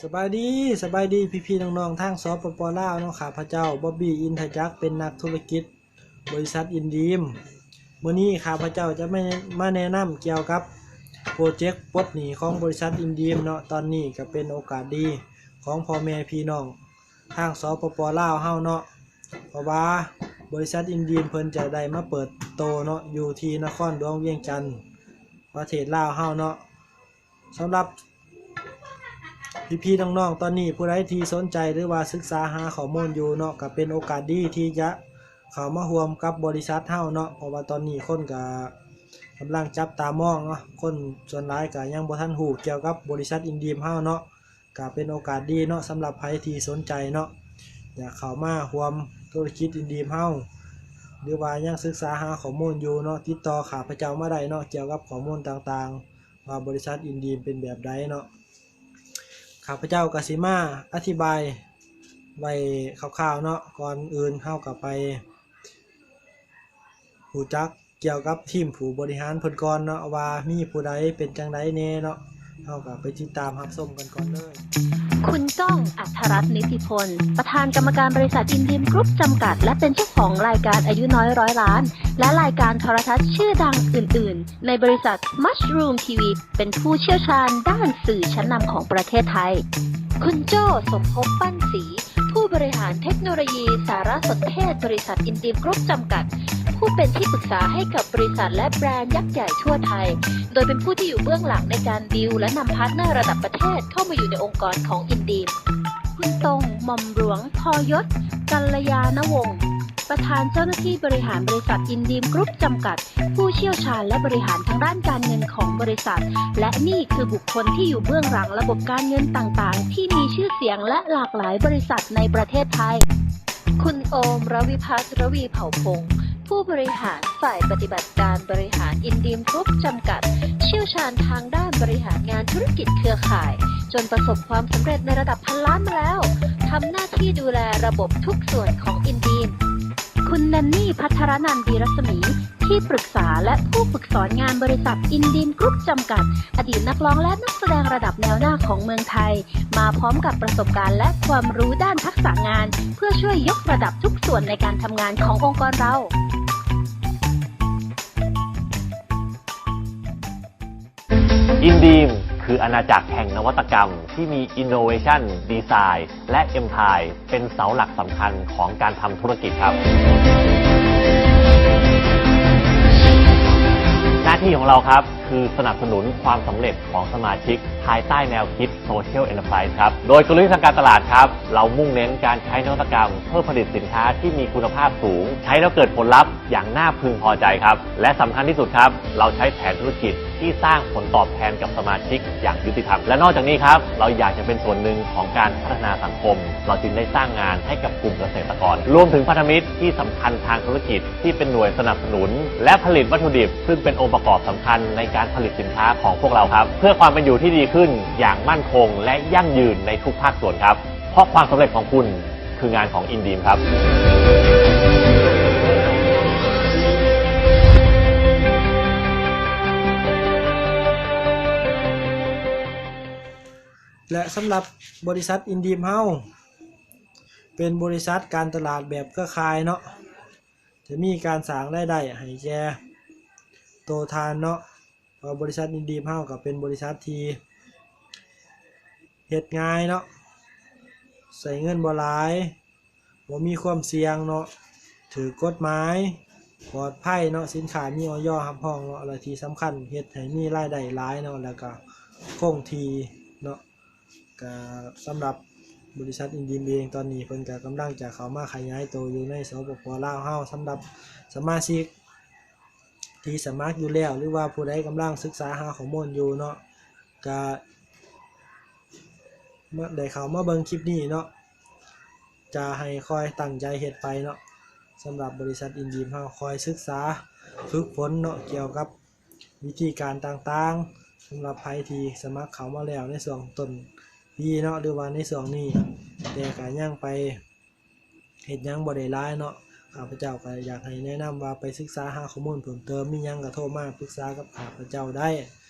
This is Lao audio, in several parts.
ສະບາຍດີ, ສະບາຍດີພີ່ໆນ້ອງໆທາງ ສປປ ລາວ ເນາະ. ຂ້າພະເຈົ້າ ບອບບີ ອິນທະຈັກ ເປັນນັກທຸລະກິດບໍລິສັດອິນດີມ. ມື້ນີ້ຂ້າພະເຈົ້າຈະມາ ມາແນະນຳກ່ຽວກັບໂປຣເຈັກປົດໜີ້ຂອງບໍລິສັດອິນດີມເນາະ. ຕອນນີ້ກໍເປັນໂອກາດດີຂອງພໍ່ແມ່ພີ່ນ້ອງທາງ ສປປ ລາວ ເຮົາເນາະ, ເພາະວ່າບໍລິສັດອິນດີມເພິ່ນຈະໄດ້ມາເປີດໂຕເນາະ ຢູ່ທີ່ນະຄອນຫຼວງວຽງຈັນ ປະເທດລາວເຮົາເນາະ. ສຳລັບພີ່ໆນ້ອງໆ ຕອນນີ້ຜູ້ໃດທີ່ສົນໃຈ ຫຼືວ່າສຶກສາຫາຂໍ້ມູນຢູ່ເນາະ ກໍເປັນໂອກາດດີທີ່ຈະເຂົ້າມາຮ່ວມກັບບໍລິສັດເຮົາເນາະ, ເພາະວ່າຕອນນີ້ຄົນກໍກຳລັງຈັບຕາມອງເນາະ, ຄົນສ່ວນຫຼາຍກໍຍັງບໍ່ທັນຮູ້ກ່ຽວກັບບໍລິສັດອິນດີມເຮົາເນາະ. ກໍເປັນໂອກາດດີເນາະ ສຳລັບໃຜທີ່ສົນໃຈເນາະ ຢາກເຂົ້າມາຮ່ວມທຸລະກິດອິນດີມເຮົາ ຫຼືວ່າຍັງສຶກສາຫາຂໍ້ມູນຢູ່ເນາະ, ຕິດຕໍ່ຂ້າພະເຈົ້າມາໄດ້ເນາະ ກ່ຽວກັບຂໍ້ມູນຕ່າງໆ ວ່າບໍລິສັດອິນດີມເປັນແບບໃດເນາະ. ຂ້າພະເຈົ້າກໍຊິມາອະທິບາຍໄວ້ຄ່າວໆເນາະ. ກ່ອນອື່ນເຮົາກໍໄປຮູ້ຈັກກ່ຽວກັບທີມຜູ້ບໍລິຫານເພິ່ນກ່ອນເນາະ ວ່າມີຜູ້ໃດເປັນຈັ່ງໃດແດ່ເນາະ. ເຮົາກໍໄປຕິດຕາມຮັບຊົມກັນກ່ອນເລີຍ. ຄຸນ ກ້ອງ ອັດທະລັດ ນິຕິພົນ ປະທານກຳມະການບໍລິສັດອິນດີມກຣຸບຈຳກັດ ແລະ ເປັນເຈົ້າຂອງລາຍການອາຍຸນ້ອຍຮ້ອຍລ້ານ ແລະ ລາຍການໂທລະທັດຊື່ດັງອື່ນໆ ໃນບໍລິສັດ Mushroom ທີ ວີ ເປັນຜູ້ຊ່ຽວຊານດ້ານສື່ຊັ້ນນຳຂອງປະເທດໄທ. ຄຸນ ໂຈ້ ສົມພົບ ປັ້ນສີ ຜູ້ບໍລິຫານເທັກໂນໂລຢີສາລະສົນເທດບໍລິສັດອິນດີມກຣຸບຈຳກັດ, ຜູ້ເປັນທີ່ປຶກສາໃຫ້ກັບບໍລິສັດ ແລະ ແບຣນຍັກໃຫຍ່ທົ່ວໄທ, ໂດຍເປັນຜູ້ທີ່ຢູ່ເບື້ອງຫຼັງໃນການດິວ ແລະ ນຳພາດເນີລະດັບປະເທດເຂົ້າມາຢູ່ໃນອົງກອນຂອງອິນດີມ. ຄຸນ ຕົງ ໝ່ອມຫຼວງ ທ ຍົດ ກັນລະຍານະວົງ ປະທານເຈົ້າໜ້າທີ່ບໍລິຫານບໍລິສັດອິນດີມກຣຸບຈຳກັດ, ຜູ້ຊ່ຽວຊານ ແລະ ບໍລິຫານທາງດ້ານການເງິນຂອງບໍລິສັດ ແລະ ນີ້ຄືບຸກຄົນທີ່ຢູ່ເບື້ອງຫຼັງລະບົບການເງິນຕ່າງໆ ທີ່ມີຊື່ສຽງ ແລະ ຫຼາກຫຼາຍບໍລິສັດໃນປະເທດໄທ. ຄຸນ ໂອມ ລະວິພັດ ລະວີເຜົ່າພົງ ຜູ້ບໍລິຫານຝ່າຍປະຕິບັດການບໍລິຫານອິນດີມກຣຸບຈຳກັດ, ຊ່ຽວຊານທາງດ້ານບໍລິຫານງານທຸລະກິດເຄືອຂ່າຍ ຈົນປະສົບຄວາມສຳເລັດໃນລະດັບພັນລ້ານມາແລ້ວ, ທຳໜ້າທີ່ດູແລລະບົບທຸກສ່ວນຂອງອິນດີມ. ຄຸນ ແນນນີ ພັດທະລະນັນ ດີລັດສະໝີ ທີ່ປຶກສາ ແລະ ຜູ້ຝຶກສອນງານບໍລິສັດອິນດີມກຣຸບຈຳກັດ, ອະດີດນັກຮ້ອງ ແລະ ນັກສະແດງລະດັບແນວໜ້າຂອງເມືອງໄທ, ມາພ້ອມກັບປະສົບການ ແລະ ຄວາມຮູ້ດ້ານທັກສະງານ ເພື່ອຊ່ວຍຍົກລະດັບທຸກສ່ວນໃນການທຳງານຂອງອົງກອນເຮົາ. ອິນດີມ ຄືອານາຈັກແຫ່ງນະວັດຕະກຳທີ່ມີ Innovation Design ແລະ Empire ເປັນເສົາຫຼັກສຳຄັນຂອງການທຳທຸລະກິດຄັບ. ໜ້າທີ່ຂອງເຮົາຄັບ ຄືສະໜັບສະໜູນຄວາມສຳເລັດຂອງສະມາຊິກ ພາຍໃຕ້ແນວຄິດ Social Enterprise ຄັບ. ໂດຍກົນລົດທາງການຕະຫຼາດຄັບ ເຮົາມຸ່ງເນັ້ນການໃຊ້ນະວັດຕະກຳເພື່ອຜະລິດສິນຄ້າທີ່ມີຄຸນນະພາບສູງ, ໃຊ້ແລ້ວເກີດຜົນລັບ ຢ່າງໜ້າເພິ່ງພໍໃຈຄັບ ແລະ ສຳຄັນທີ່ສຸດຄັບ ເຮົາໃຊ້ແຜນທຸລະກິດທີ່ສ້າງຜົນຕອບແທນກັບສະມາຊິກຢ່າງຍຸຕິທຳ ແລະ ນອກຈາກນີ້ຄັບ ເຮົາຢາກຈະເປັນສ່ວນໜຶ່ງຂອງການພັດທະນາສັງຄົມ ເຮົາຈຶ່ງໄດ້ສ້າງງານໃຫ້ກັບກຸ່ມກະເສດຕະກອນ ລວມເຖິງພັນທະມິດທີ່ສຳຄັນທາງທຸລະກິດ ທີ່ເປັນໜ່ວຍສະໜັບສະໜູນ ແລະ ຜະລິດວັດຖຸດິບ ຊຶ່ງເປັນອົງປະກອບສຳຄັນໃນການຜະລິດສິນຄ້າຂອງພວກເຮົາຄັບ ເພື່ອຄວາມເປັນຢູ່ທີ່ດີຂຶ້ນຢ່າງໝັ້ນຄົງ ແລະ ຢັ້ງຢືນໃນທຸກພາກສ່ວນຄັບ. ເພາະຄວາມສຳເລັດຂອງຄຸນ ຄືງານຂອງອິນດີມຄັບ. ແລະ ສຳລັບບໍລິສັດອິນດີມເຮົາ ເປັນບໍລິສັດການຕະຫຼາດແບບເຄືອຂ່າຍເນາະ, ຈະມີການສ້າງລາຍໄດ້ໃຫ້ແກ່ໂຕທ່ານເນາະ. ເພາະວ່າບໍລິສັດອິນດີມເຮົາກໍເປັນບໍລິສັດທີ່ເຮັດງ່າຍເນາະ, ໃຊ້ເງິນບໍ່ຫຼາຍ, ບໍ່ມີຄວາມສ່ຽງເນາະ, ຖືກກົດໝາຍ, ປອດໄພເນາະ, ສິນຄ້າມີ ອອຍ ຮັບຮອງເນາະ, ແລະ ທີ່ສຳຄັນເຮັດໃຫ້ມີລາຍໄດ້ຫຼາຍເນາະ, ແລ້ວກໍຄົງທີ່ເນາະ. ກະສຳລັບບໍລິສັດອິນດີມເອງ ຕອນນີ້ເພິ່ນກະກຳລັງຈະເຂົ້າມາຂະຫຍາຍໂຕຢູ່ໃນ ສປປ ລາວເຮົາ. ສຳລັບສະມາຊິກທີ່ສະໝັກຢູ່ແລ້ວ ຫຼືວ່າຜູ້ໃດກຳລັງສຶກສາຫາຂໍ້ມູນຢູ່ເນາະ ກະມາ ໄດ້ເຂົ້າມາເບິ່ງຄລິບນີ້ເນາະ ຈະໃຫ້ຄອຍຕັ້ງໃຈເຮັດໄປເນາະ. ສຳລັບບໍລິສັດອິນດີມເຮົາ ຄອຍສຶກສາຝຶກຝົນເນາະ ກ່ຽວກັບ ວິທີການຕ່າງໆ ສຳລັບໃຜທີ່ສະໝັກເຂົ້າມາແລ້ວໃນຊ່ວງຕົ້ນປີເນາະ ຫຼືວ່າໃນຊ່ວງນີ້ ແຕ່ກະຍັງໄປເຮັດຫຍັງບໍ່ໄດ້ຫຼາຍເນາະ, ຂ້າພະເຈົ້າກະຢາກໃຫ້ແນະນຳວ່າໄປສຶກສາຫາຂໍ້ມູນເພີ່ມເຕີມ, ມີຫຍັງກະໂທມາປຶກສາກັບຂ້າພະເຈົ້າໄດ້.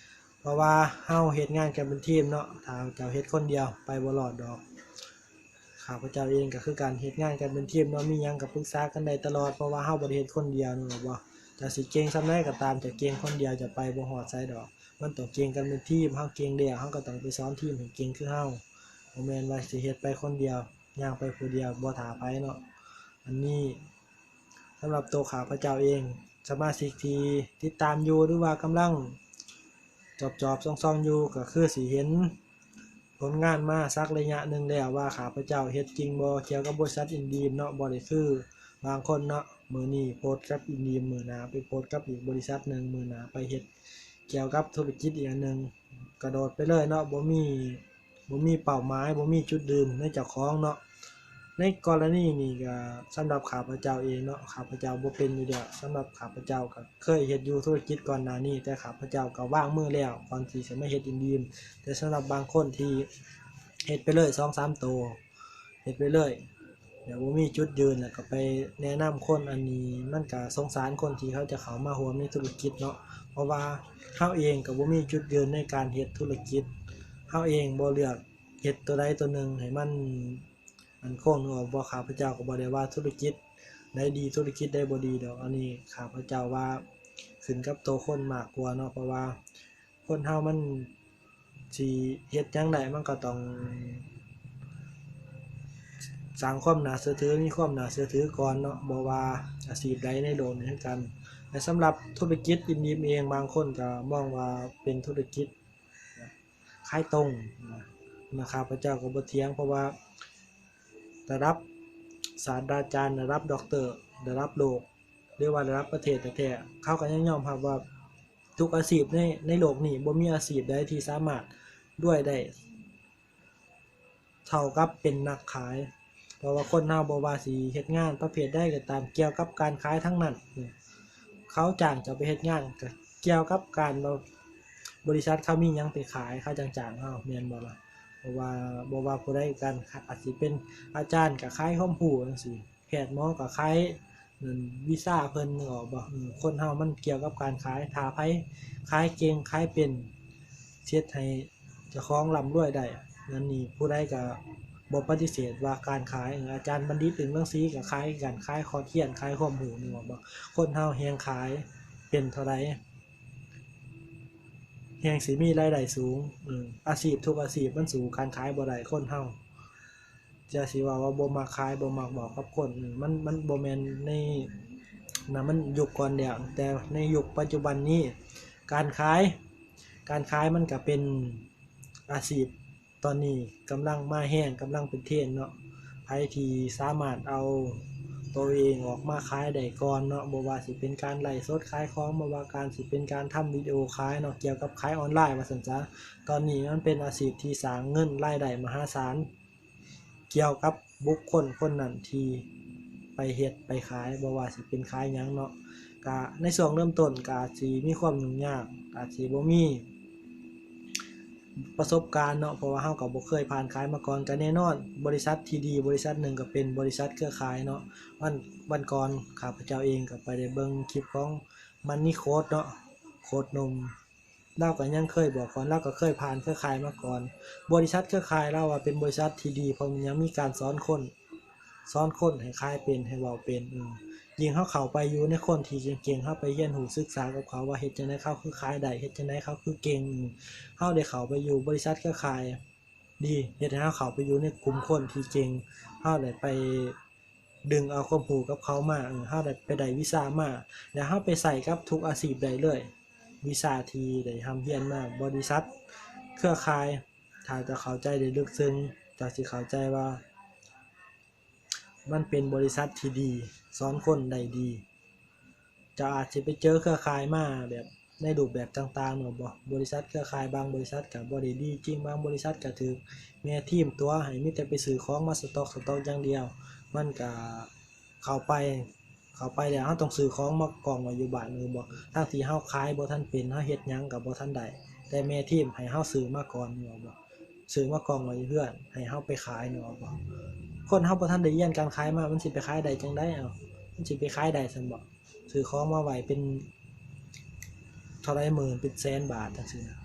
ເພາະວ່າເຮົາເຮັດງານກັນເປັນທີມເນາະ ຖ້າເຈົ້າເຮັດຄົນດຽວໄປບໍ່ລອດດອກ. ຂ້າພະເຈົ້າເອງກໍຄືກັນ ເຮັດງານກັນເປັນທີມເນາະ ມີຫຍັງກໍປຶກສາກັນໄດ້ຕະຫຼອດ ເພາະວ່າເຮົາບໍ່ໄດ້ເຮັດຄົນດຽວ ແມ່ນບໍ່? ເຈົ້າຊິເກັ່ງສ່ຳໃດກໍຕາມ ເຈົ້າເກັ່ງຄົນດຽວເຈົ້າໄປບໍ່ຮອດໃສດອກ ມັນຕ້ອງເກັ່ງກັນເປັນທີມ ເຮົາເກັ່ງແລ້ວເຮົາກໍຕ້ອງໄປສອນທີມໃຫ້ເກັ່ງຄືເຮົາ ບໍ່ແມ່ນວ່າຊິເຮັດໄປຄົນດຽວ ຍ່າງໄປຜູ້ດຽວບໍ່ຖ້າໃຜເນາະ. ອັນນີ້ສຳລັບໂຕຂ້າພະເຈົ້າເອງ ສະມາຊິກທີ່ຕິດຕາມຢູ່ ຫຼືວ່າກຳລັງຈອບໆສ່ອງໆຢູ່ ກໍຄືຊິເຫັນຜົນງານມາສັກໄລຍະໜຶ່ງແລ້ວວ່າຂ້າພະເຈົ້າເຮັດຈິງບໍ່ ກ່ຽວກັບບໍລິສັດອິນດີມເນາະ ບໍ່ໄດ້ຄືບາງຄົນເນາະ ມື້ນີ້ໂພສກັບອິນດີມ ມື້ໜ້າໄປໂພສກັບອີກບໍລິສັດໜຶ່ງ ມື້ໜ້າໄປເຮັດກ່ຽວກັບທຸລະກິດອີກອັນໜຶ່ງ ກະໂດດໄປເລີຍເນາະ ບໍ່ມີ ບໍ່ມີເປົ້າໝາຍ ບໍ່ມີຈຸດຢືນໃນເຈົ້າຂອງເນາະ. ໃນກໍລະນີນີ້ກະສຳລັບຂ້າພະເຈົ້າເອງເນາະ ຂ້າພະເຈົ້າບໍ່ເປັນຢູ່ແລ້ວ ສຳລັບຂ້າພະເຈົ້າກະເຄີຍເຮັດຢູ່ທຸລະກິດກ່ອນໜ້ານີ້ ແຕ່ຂ້າພະເຈົ້າກະວາງມືແລ້ວ ກ່ອນທີ່ຈະມາເຮັດອິນດີມ ແຕ່ສຳລັບບາງຄົນທີ່ເຮັດໄປເລີຍສອງສາມໂຕ ເຮັດໄປເລີຍ ແບບບໍ່ມີຈຸດຢືນ ແລ້ວກໍໄປແນະນຳຄົນ ອັນນີ້ມັນກະສົງສານຄົນທີ່ເຂົາຈະເຂົ້າມາຮ່ວມໃນທຸລະກິດເນາະ ເພາະວ່າເຮົາເອງກໍບໍ່ມີຈຸດຢືນໃນການເຮັດທຸລະກິດ ເຮົາເອງບໍ່ເລືອກເຮັດໂຕໃດໂຕໜຶ່ງໃຫ້ມັນໝັ້ນຄົງ ເພາະຂ້າພະເຈົ້າກໍບໍ່ໄດ້ວ່າທຸລະກິດໃດດີ ທຸລະກິດໃດບໍ່ດີດອກ ອັນນີ້ຂ້າພະເຈົ້າວ່າຂຶ້ນກັບໂຕຄົນມາກກວ່າເນາະ ເພາະວ່າ ຄົນເຮົາມັນຊິເຮັດຫຍັງໄດ້ ມັນກໍຕ້ອງສ້າງຄວາມໜ້າເຊື່ອຖື ມີຄວາມໜ້າເຊື່ອຖືກ່ອນເນາະ ບໍ່ວ່າອາຊີບໃດໃນໂລກນີ້ຄືກັນ. ແລະ ສຳລັບທຸລະກິດອິນດີມເອງ ບາງຄົນກໍມອງວ່າເປັນທຸລະກິດຂາຍຕົງນະ ຂ້າພະເຈົ້າກໍບໍ່ຖຽງ ເພາະວ່າລະດັບສາດດາຈານ ລະດັບດັອກເຕີ ລະດັບໂລກ ຫຼືວ່າລະດັບປະເທດແທ້ໆ ເຂົາກໍຍັງຍອມຮັບວ່າ ທຸກອາຊີບໃນ ໃນໂລກນີ້ ບໍ່ມີອາຊີບໃດທີ່ສາມາດລວຍໄດ້ເທົ່າກັບເປັນນັກຂາຍ ເພາະວ່າຄົນເຮົາບໍ່ວ່າຊິເຮັດງານປະເພດໃດກໍຕາມ ກ່ຽວກັບການຂາຍທັງນັ້ນ. ເຂົາຈ້າງເຈົ້າໄປເຮັດງານກໍກ່ຽວກັບການວ່າ ບໍລິສັດເຂົາມີຫຍັງໄປຂາຍ ເຂົາຈັ່ງຈ້າງເຮົາ ແມ່ນບໍ່ລະ? ເພາະວ່າບໍ່ວ່າຜູ້ໃດກັນ ອາດຊິເປັນອາຈານກໍຂາຍຄວາມຮູ້ຈັ່ງຊີ້ ແພດໝໍກໍຂາຍນັ້ນວິຊາເພິ່ນ ນຶກອອກບໍ່? ເອີ ຄົນເຮົາມັນກ່ຽວກັບການຂາຍ ຖ້າໃຜຂາຍເກັ່ງຂາຍເປັນ ເຮັດໃຫ້ເຈົ້າຂອງລ່ຳລວຍໄດ້ ນັ້ນນີ້ຜູ້ໃດກໍບໍ່ປະຕິເສດວ່າການຂາຍ. ເອີ ອາຈານບັນດິດ ອຶ້ງ ລັງສີ ກໍຂາຍຄືກັນ ຂາຍຄອດຮຽນ ຂາຍຄວາມຮູ້ ນຶກອອກບໍ່? ຄົນເຮົາແຮ່ງຂາຍເປັນເທົ່າໃດ ແຮ່ງຊິມີລາຍໄດ້ສູງ. ເອີ ອາຊີບທຸກອາຊີບມັນສູ້ການຂາຍບໍ່ໄດ້ ຄົນເຮົາ ຈະຊິເວົ້າວ່າບໍ່ມັກຂາຍ ບໍ່ມັກເວົ້າກັບຄົນ ມັນ ມັນບໍ່ແມ່ນໃນ ນະ ມັນຍຸກກ່ອນແລ້ວ ແຕ່ໃນຍຸກປັດຈຸບັນນີ້ ການຂາຍ ການຂາຍມັນກະເປັນອາຊີບ ຕອນນີ້ກຳລັງມາແຮງ ກຳລັງເປັນເທຣນເນາະ ໃຜທີ່ສາມາດເອົາໂຕເອງອອກມາຂາຍໄດ້ກ່ອນເນາະ ບໍ່ວ່າຊິເປັນການໄລຟ໌ສົດຂາຍຂອງ ບໍ່ວ່າການ ຊິເປັນການທຳວິດີໂອຂາຍເນາະ ກ່ຽວກັບຂາຍອອນລາຍວ່າຊັ້ນຊະ ຕອນນີ້ມັນເປັນອາຊີບທີ່ສ້າງເງິນລາຍໄດ້ມະຫາສານ ກ່ຽວກັບບຸກຄົນຄົນນັ້ນທີ່ໄປເຮັດໄປຂາຍ ບໍ່ວ່າຊິເປັນຂາຍຫຍັງເນາະ ກະໃນຊ່ວງເລີ່ມຕົ້ນກະອາດຊິມີຄວາມຫຍຸ້ງຍາກ ອາດຊິບໍ່ມີປະສົບການເນາະ ເພາະວ່າເຮົາກໍບໍ່ເຄີຍຜ່ານຂາຍມາກ່ອນ ກະແນ່ນອນ ບໍລິສັດທີ່ດີບໍລິສັດໜຶ່ງກໍເປັນບໍລິສັດເຄືອຂ່າຍເນາະ ວັນ ວັນກ່ອນຂ້າພະເຈົ້າເອງກໍໄປໄດ້ເບິ່ງຄລິບຂອງມັນນີໂຄດເນາະ ໂຄດໜຸ່ມ ລາວກໍຍັງເຄີຍບອກກ່ອນ ລາວກໍເຄີຍຜ່ານເຄືອຂ່າຍມາກ່ອນ ບໍລິສັດເຄືອຂ່າຍລາວວ່າເປັນບໍລິສັດທີ່ດີ ເພາະມັນຍັງມີການສອນຄົນ ສອນຄົນໃຫ້ຂາຍເປັນ ໃຫ້ເວົ້າເປັນ ເອີ ຍິ່ງເຮົາເຂົ້າໄປຢູ່ໃນຄົນທີ່ເກັ່ງໆ ເຮົາໄປຮຽນຮູ້ສຶກສາກັບເຂົາວ່າເຮັດຈັ່ງໃດເຂົາຄືຂາຍໄດ້ ເຮັດຈັ່ງໃດເຂົາຄືເກັ່ງ ເຮົາໄດ້ເຂົ້າໄປຢູ່ບໍລິສັດເຄືອຂ່າຍດີ ເຮັດໃຫ້ເຮົາເຂົ້າໄປຢູ່ໃນກຸ່ມຄົນທີ່ເກັ່ງ ເຮົາໄດ້ໄປ ດຶງເອົາຄວາມຮູ້ກັບເຂົາມາ ເອີ ເຮົາໄດ້ໄປໄດ້ວິຊາມາ ແລ້ວເຮົາໄປໃຊ້ກັບທຸກອາຊີບໄດ້ເລີຍ ວິຊາທີ່ໄດ້ຮ່ຳຮຽນມາ. ບໍລິສັດເຄືອຂ່າຍ ຖ້າເຈົ້າເຂົ້າໃຈໄດ້ເລິກເຊິ່ງ ເຈົ້າຊິເຂົ້າໃຈວ່າມັນເປັນບໍລິສັດທີ່ດີ ສອນຄົນໄດ້ດີ. ເຈົ້າອາດຊິໄປເຈີເຄືອຂ່າຍມາແບບໃນຮູບແບບຕ່າງໆ ແມ່ນບໍ່? ບໍລິສັດເຄືອຂ່າຍບາງບໍລິສັດກໍບໍ່ໄດ້ດີຈິງ, ບາງບໍລິສັດກໍຖືກແມ່ທີມຕົວະໃຫ້ມີແຕ່ໄປຊື້ຂອງມາສະຕັອກ, ສະຕັອກຢ່າງດຽວ. ມັນກໍເຂົ້າໄປ, ເຂົ້າໄປແລ້ວເຮົາຕ້ອງຊື້ຂອງມາກອງໄວ້ຢູ່ບ້ານແມ່ນບໍ່? ທັງທີ່ເຮົາຂາຍບໍ່ທັນເປັນ, ເຮົາເຮັດຫຍັງກໍບໍ່ທັນໄດ້, ແຕ່ແມ່ທີມໃຫ້ເຮົາຊື້ມາກ່ອນແມ່ນບໍ່? ຊື້ມາກອງໄວ້ຢູ່ເຮືອນ ໃຫ້ເຮົາໄປຂາຍ ແມ່ນບໍ່? ຄົນເຮົາບໍ່ທັນໄດ້ຮຽນການຂາຍມາ ມັນຊິໄປຂາຍໄດ້ຈັ່ງໃດ? ເອົ້າ ມັນຊິໄປຂາຍໄດ້ຊັ້ນບໍ່? ຊື້ຂອງມາໄວ້ເປັນເທົ່າໃດໝື່ນ ເປັນແສນບາດຈັ່ງຊີ້ນະ.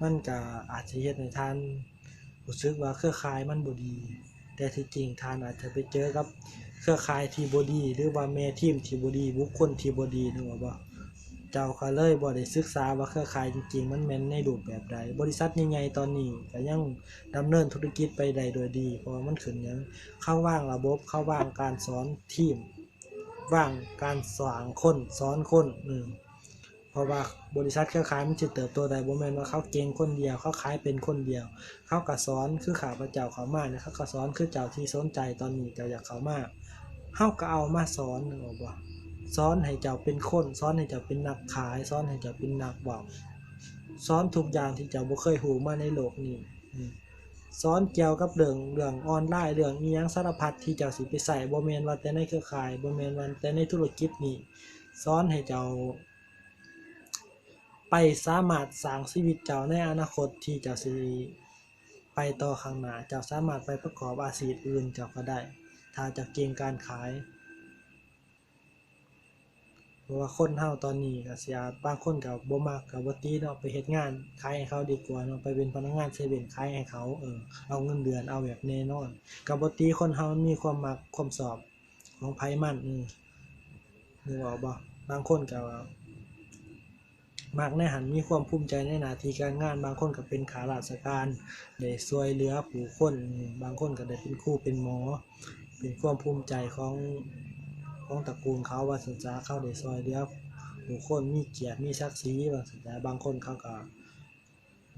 ມັນກະອາດຊິເຮັດໃຫ້ທ່ານຮູ້ສຶກວ່າເຄືອຂ່າຍມັນບໍ່ດີ, ແຕ່ທີ່ຈິງທ່ານອາດຈະໄປເຈີກັບເຄືອຂ່າຍທີ່ບໍ່ດີ ຫຼືວ່າແມ່ທີມທີ່ບໍ່ດີ, ບຸກຄົນທີ່ບໍ່ດີ, ນຶກອອກບໍ່? ເຈົ້າກໍເລີຍບໍ່ໄດ້ສຶກສາວ່າເຄືອຂ່າຍຈິງໆມັນແມ່ນໃນຮູບແບບໃດ. ບໍລິສັດໃຫຍ່ໆຕອນນີ້ກໍຍັງດຳເນີນທຸລະກິດໄປໄດ້ໂດຍດີ, ເພາະວ່າມັນຂຶ້ນຫຍັງ? ເຂົາວາງລະບົບ, ເຂົາວາງການສອນທີມ, ວາງການສ້າງຄົນ, ສອນຄົນ, ເອີ ເພາະວ່າບໍລິສັດເຄືອຂ່າຍມັນຊິເຕີບໂຕໄດ້ ບໍ່ແມ່ນວ່າເຂົາເກັ່ງຄົນດຽວ, ເຂົາຂາຍເປັນຄົນດຽວ, ເຂົາກໍສອນ ຄືຂ້າພະເຈົ້າເຂົ້າມານີ້ ເຂົາກໍສອນ ຄືເຈົ້າທີ່ສົນໃຈຕອນນີ້ເຈົ້າຢາກເຂົ້າມາ ເຮົາກໍເອົາມາສອນ ນຶກອອກບໍ່? ສອນໃຫ້ເຈົ້າເປັນຄົນ, ສອນໃຫ້ເຈົ້າເປັນນັກຂາຍ, ສອນໃຫ້ເຈົ້າເປັນນັກເວົ້າ, ສອນທຸກຢ່າງທີ່ເຈົ້າບໍ່ເຄີຍຮູ້ມາໃນໂລກນີ້. ອືມ ສອນກ່ຽວກັບເລື່ອງ, ເລື່ອງອອນລາຍ, ເລື່ອງອີ່ຫຍັງສາລະພັດທີ່ເຈົ້າຊິໄປໃຊ້, ບໍ່ແມ່ນວ່າແຕ່ໃນເຄືອຂ່າຍ, ບໍ່ແມ່ນວ່າແຕ່ໃນທຸລະກິດນີ້, ສອນໃຫ້ເຈົ້າ ໄປສາມາດສ້າງຊີວິດເຈົ້າໃນອະນາຄົດທີ່ເຈົ້າຊິໄປຕໍ່ຂ້າງໜ້າ, ເຈົ້າສາມາດໄປປະກອບອາຊີບອື່ນເຈົ້າກໍໄດ້ ຖ້າເຈົ້າເກັ່ງການຂາຍ. ເພາະວ່າຄົນເຮົາຕອນນີ້ກໍຊິອາດ, ບາງຄົນກໍບໍ່ມັກ, ກໍບໍ່ຕິເນາະ, ໄປເຮັດງານຂາຍໃຫ້ເຂົາດີກວ່າເນາະ, ໄປເປັນພະນັກງານເຊເວັນຂາຍໃຫ້ເຂົາ, ເອີ ເອົາເງິນເດືອນ, ເອົາແບບແນ່ນອນ, ກໍບໍ່ຕິ, ຄົນເຮົາມັນມີຄວາມມັກຄວາມຊອບ ຂອງໃຜມັນ, ອືມ ນຶກອອກບໍ່? ບາງຄົນກໍມັກໃນຫັ້ນ, ມີຄວາມພູມໃຈໃນໜ້າທີ່ການງານ, ບາງຄົນກໍເປັນຂ້າລາຊະການ ໄດ້ຊ່ວຍເຫຼືອຜູ້ຄົນ, ບາງຄົນກໍໄດ້ເປັນຄູເປັນໝໍ, ເປັນຄວາມພູມໃຈຂອງ, ຂອງຕະກູນເຂົາວ່າຊັ້ນຊະ, ເຂົາໄດ້ຊ່ວຍເຫຼືອຜູ້ຄົນ, ມີກຽດມີສັກສີວ່າຊັ້ນຊະ. ບາງຄົນເຂົາກໍ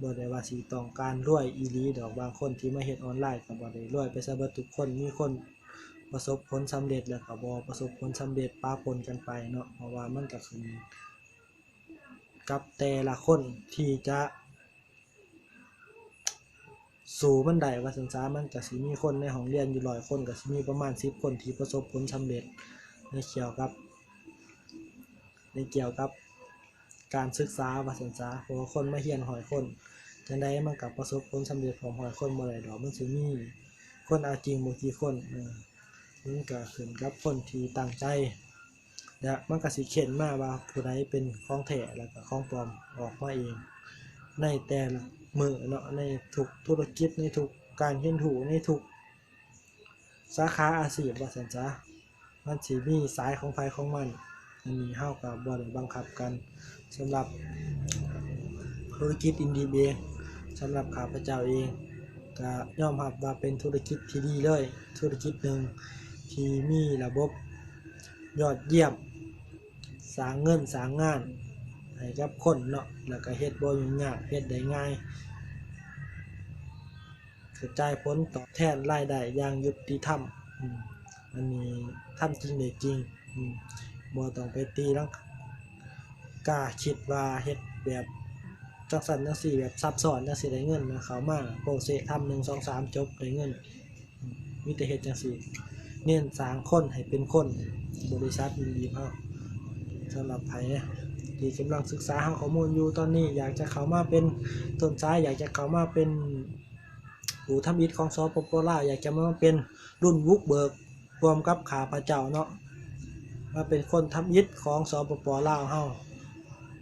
ບໍ່ໄດ້ວ່າຊິຕ້ອງການລວຍອີ່ຫຼີດອກ, ບາງຄົນທີ່ມາເຮັດອອນລາຍກໍບໍ່ໄດ້ລວຍໄປຊະເບິດທຸກຄົນ, ມີຄົນປະສົບຜົນສຳເລັດ ແລ້ວກໍບໍ່ປະສົບຜົນສຳເລັດ ປະປົນກັນໄປເນາະ, ເພາະວ່າມັນກໍຂຶ້ນກັບແຕ່ລະຄົນທີ່ຈະສູ້ມັນໄດ້ວ່າຊັ້ນຊະ. ມັນກໍຊິມີຄົນໃນຫ້ອງຮຽນຢູ່ຮ້ອຍຄົນ, ກໍຊິມີປະມານສິບຄົນທີ່ປະສົບຜົນສຳເລັດໃນກ່ຽວກັບ, ໃນກ່ຽວກັບ ການສຶກສາວ່າຊັ້ນຊະ, ເພາະວ່າຄົນມາຮຽນຮ້ອຍຄົນ ຈັ່ງໃດມັນກໍປະສົບຜົນສຳເລັດພ້ອມຮ້ອຍຄົນບໍ່ໄດ້ດອກ, ມັນຊິມີຄົນເອົາຈິງບໍ່ກີ່ຄົນ, ເອີ ມັນກໍຂຶ້ນກັບຄົນທີ່ຕັ້ງໃຈ ແລະ ມັນກໍຊິເຄົ້ນມາວ່າຜູ້ໃດເປັນຂອງແທ້ ແລ້ວກໍຂອງປອມອອກມາເອງ ໃນແຕ່ລະມື້ເນາະ, ໃນທຸກທຸລະກິດ, ໃນທຸກການຮຽນຮູ້, ໃນທຸກ ສາຂາອາຊີບວ່າຊັ້ນຊະ, ມັນຊິມີສາຍຂອງໃຜຂອງມັນ, ອັນນີ້ເຮົາກໍບໍ່ໄດ້ບັງຄັບກັນ. ສຳລັບທຸລະກິດອິນດີມເອງ, ສຳລັບຂ້າພະເຈົ້າເອງ ກໍຍອມຮັບວ່າເປັນທຸລະກິດທີ່ດີເລີຍ, ທຸລະກິດໜຶ່ງທີ່ມີລະບົບຍອດຢ້ຽມ, ສ້າງເງິນສ້າງງານໃຫ້ກັບຄົນເນາະ, ແລ້ວກໍເຮັດບໍ່ຫຍຸ້ງຍາກ, ເຮັດໄດ້ງ່າຍ. ກະຈາຍຜົນຕອບແທນລາຍໄດ້ຢ່າງຍຸຕິທຳ. ອືມ ອັນນີ້ທຳຈິງໄດ້ຈິງ. ອືມ ບໍ່ຕ້ອງໄປຕີລັງກາ ຄິດວ່າເຮັດແບບຈັ່ງຊັ້ນຈັ່ງຊີ້ ແບບຊັບຊ້ອນຈັ່ງຊີ້ໄດ້ເງິນນະ ເຂົ້າມາໂປເຊະທຳ ໜຶ່ງ ສອງ ສາມ ຈົບໄດ້ເງິນ. ອືມ ມີແຕ່ເຮັດຈັ່ງຊີ້ ເນັ້ນສ້າງຄົນໃຫ້ເປັນຄົນ. ບໍລິສັດ Indeed ເຮົາ ສຳລັບໃຜທີ່ກຳລັງສຶກສາຫາຂໍ້ມູນຢູ່ຕອນນີ້ ຢາກຈະເຂົ້າມາເປັນຕົ້ນສາຍ ຢາກຈະເຂົ້າມາເປັນ ຜູ້ທຳອິດຂອງ ສປປ ລາວ ຢາກຈະມາເປັນລຸ້ນບຸກເບີກຮ່ວມກັບຂ້າພະເຈົ້າເນາະ ມາເປັນຄົນທຳອິດຂອງ ສປປ ລາວ ເຮົາ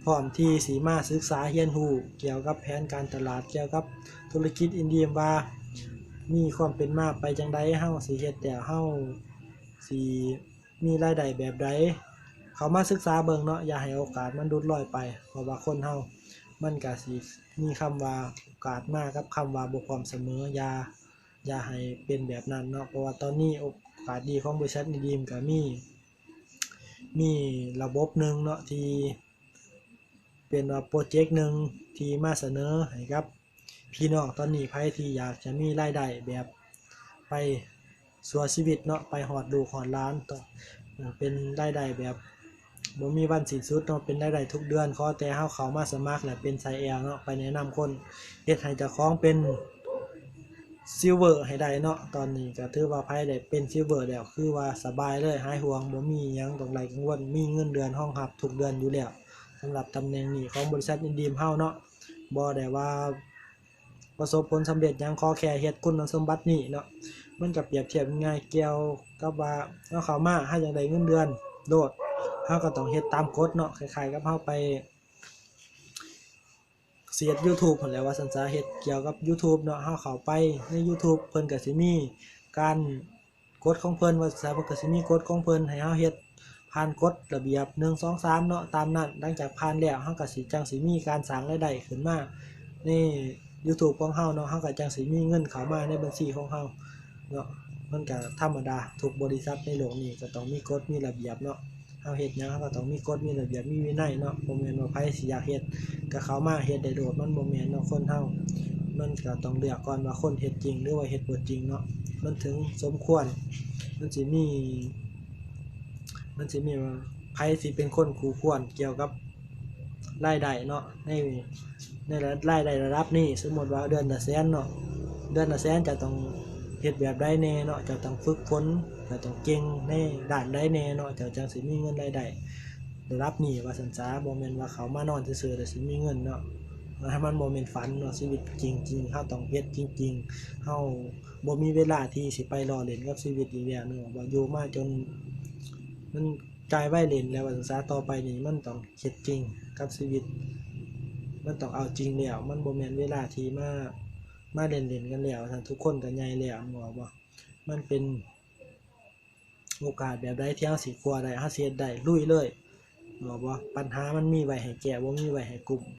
ພ້ອມທີ່ຊິມາສຶກສາຮຽນຮູ້ກ່ຽວກັບແຜນການຕະຫຼາດ ກ່ຽວກັບທຸລະກິດ Indeed ວ່າມີຄວາມເປັນມາໄປຈັ່ງໃດ ເຮົາຊິເຮັດແລ້ວເຮົາຊິ ມີລາຍໄດ້ແບບໃດ ເຂົ້າມາສຶກສາເບິ່ງເນາະ ຢ່າໃຫ້ໂອກາດມັນຫຼຸດລອຍໄປ ເພາະວ່າຄົນເຮົາມັນກະຊິມີຄຳວ່າໂອກາດມາກັບຄຳວ່າບໍ່ພ້ອມສະເໝີ ຢ່າ ຢ່າໃຫ້ເປັນແບບນັ້ນເນາະ ເພາະວ່າຕອນນີ້ໂອກາດດີຂອງບໍລິສັດ Indeed ກະມີ ມີລະບົບໜຶ່ງເນາະ ທີ່ເປັນວ່າໂປຣເຈັກໜຶ່ງທີ່ມາສະເໜີໃຫ້ກັບ ພີ່ນ້ອງຕອນນີ້ ໃຜທີ່ຢາກຈະມີລາຍໄດ້ແບບໄປຊົ່ວຊີວິດເນາະ ໄປຮອດລູກຮອດຫຼານ ເປັນລາຍໄດ້ແບບບໍ່ມີວັນສິ້ນສຸດເນາະ ເປັນລາຍໄດ້ທຸກເດືອນ ຂໍແຕ່ເຮົາເຂົ້າມາສະໝັກ ແລະ ເປັນສາຍແອວເນາະ ໄປແນະນຳຄົນ ເຮັດໃຫ້ເຈົ້າຂອງເປັນ Silver ໃຫ້ໄດ້ເນາະ ຕອນນີ້ກໍຖືວ່າໃຜໄດ້ເປັນ Silver ແລ້ວ ຄືວ່າສະບາຍເລີຍ ຫາຍຫ່ວງ ບໍ່ມີຫຍັງຕ້ອງໄດ້ກັງວົນ ມີເງິນເດືອນຮອງຮັບທຸກເດືອນຢູ່ແລ້ວ ສຳລັບຕຳແໜ່ງນີ້ຂອງບໍລິສັດ Indeed ເຮົາເນາະ ບໍ່ໄດ້ວ່າປະສົບຜົນສຳເລັດຫຍັງ ຂໍແຄ່ເຮັດຄຸນສົມບັດນີ້ເນາະ ມັນກໍປຽບທຽບງ່າຍກ່ຽວກັບວ່າເຮົາເຂົ້າມາ ເຮົາຢາກໄດ້ເງິນເດືອນໂລດ ເຮົາກໍຕ້ອງເຮັດຕາມກົດເນາະ ຄ້າຍໆກັບເຮົາໄປ ເຮັດ YouTube ຫັ້ນແຫຼະ ວ່າຊັ້ນຊະ ເຮັດກ່ຽວກັບ YouTube ເນາະ ເຮົາເຂົ້າໄປໃນ YouTube ເພິ່ນກໍຊິມີການກົດຂອງເພິ່ນ ວ່າຊັ້ນຊະ ເພິ່ນກໍຊິມີກົດຂອງເພິ່ນໃຫ້ເຮົາເຮັດຜ່ານກົດລະບຽບ ໜຶ່ງ ສອງ ສາມ ເນາະ ຕາມນັ້ນ. ຫຼັງຈາກຜ່ານແລ້ວ ເຮົາກໍຊິ ຈັ່ງຊິມີການສ້າງລາຍໄດ້ຂຶ້ນມາໃນ YouTube ຂອງເຮົາເນາະ ເຮົາກໍຈັ່ງຊິມີເງິນເຂົ້າມາໃນບັນຊີຂອງເຮົາເນາະ. ມັນກໍທຳມະດາ ທຸກບໍລິສັດໃນໂລກນີ້ກໍຕ້ອງມີກົດມີລະບຽບເນາະ. ເຮົາເຮັດຫຍັງເຮົາກໍຕ້ອງມີກົດມີລະບຽບມີວິໄນເນາະ ບໍ່ແມ່ນວ່າໃຜຊິຢາກເຮັດກໍເຂົ້າມາເຮັດໄດ້ໂລດ ມັນບໍ່ແມ່ນເນາະ. ຄົນເຮົາມັນກໍຕ້ອງເລືອກກ່ອນວ່າຄົນເຮັດຈິງ ຫຼືວ່າເຮັດບໍ່ຈິງເນາະ ມັນເຖິງສົມຄວນ ມັນຊິມີ ມັນຊິມີວ່າໃຜຊິເປັນຄົນຄູ່ຄວນກ່ຽວກັບລາຍໄດ້ເນາະ ໃນ ໃນລາຍໄດ້ລະດັບນີ້. ສົມມຸດວ່າເດືອນລະແສນເນາະ ເດືອນລະແສນເຈົ້າຕ້ອງເຮັດແບບໃດແດ່ເນາະ ເຈົ້າຕ້ອງຝຶກຝົນ ເຈົ້າຕ້ອງເກັ່ງໃນດ້ານໃດແດ່ເນາະ ເຈົ້າຈັ່ງຊິມີເງິນລາຍໄດ້ລະດັບນີ້ ວ່າຊັ້ນຊະ. ບໍ່ແມ່ນວ່າເຂົ້າມານອນຊື່ໆແລ້ວຊິມີເງິນເນາະ ມັນບໍ່ແມ່ນຝັນເນາະ. ຊີວິດຈິງໆ ເຮົາຕ້ອງເຮັດຈິງໆ ເຮົາບໍ່ມີເວລາທີ່ຊິໄປລໍ້ຫຼິ້ນກັບຊີວິດອີກແລ້ວເນາະ ວ່າຢູ່ມາຈົນມັນກາຍໄວຫຼິ້ນແລ້ວ ວ່າຊັ້ນຊະ. ຕໍ່ໄປນີ້ມັນຕ້ອງເຮັດຈິງກັບຊີວິດ ມັນຕ້ອງເອົາຈິງແລ້ວ ມັນບໍ່ແມ່ນເວລາທີ່ມາ ມາຫຼິ້ນໆກັນແລ້ວ ວ່າຊັ້ນ. ທຸກຄົນກໍໃຫຍ່ແລ້ວ ເຫັນບໍ່? ມັນເປັນໂອກາດແບບໃດທີ່ເຮົາຊິຄວ້າໄດ້ ເຮົາຊິເຮັດໄດ້ ລຸຍເລີຍ ເຫັນບໍ່? ບັນຫາມັນມີໄວ້ໃຫ້ແກ້ ບໍ່ມີໄວ້ໃຫ້ກຸ້ມ.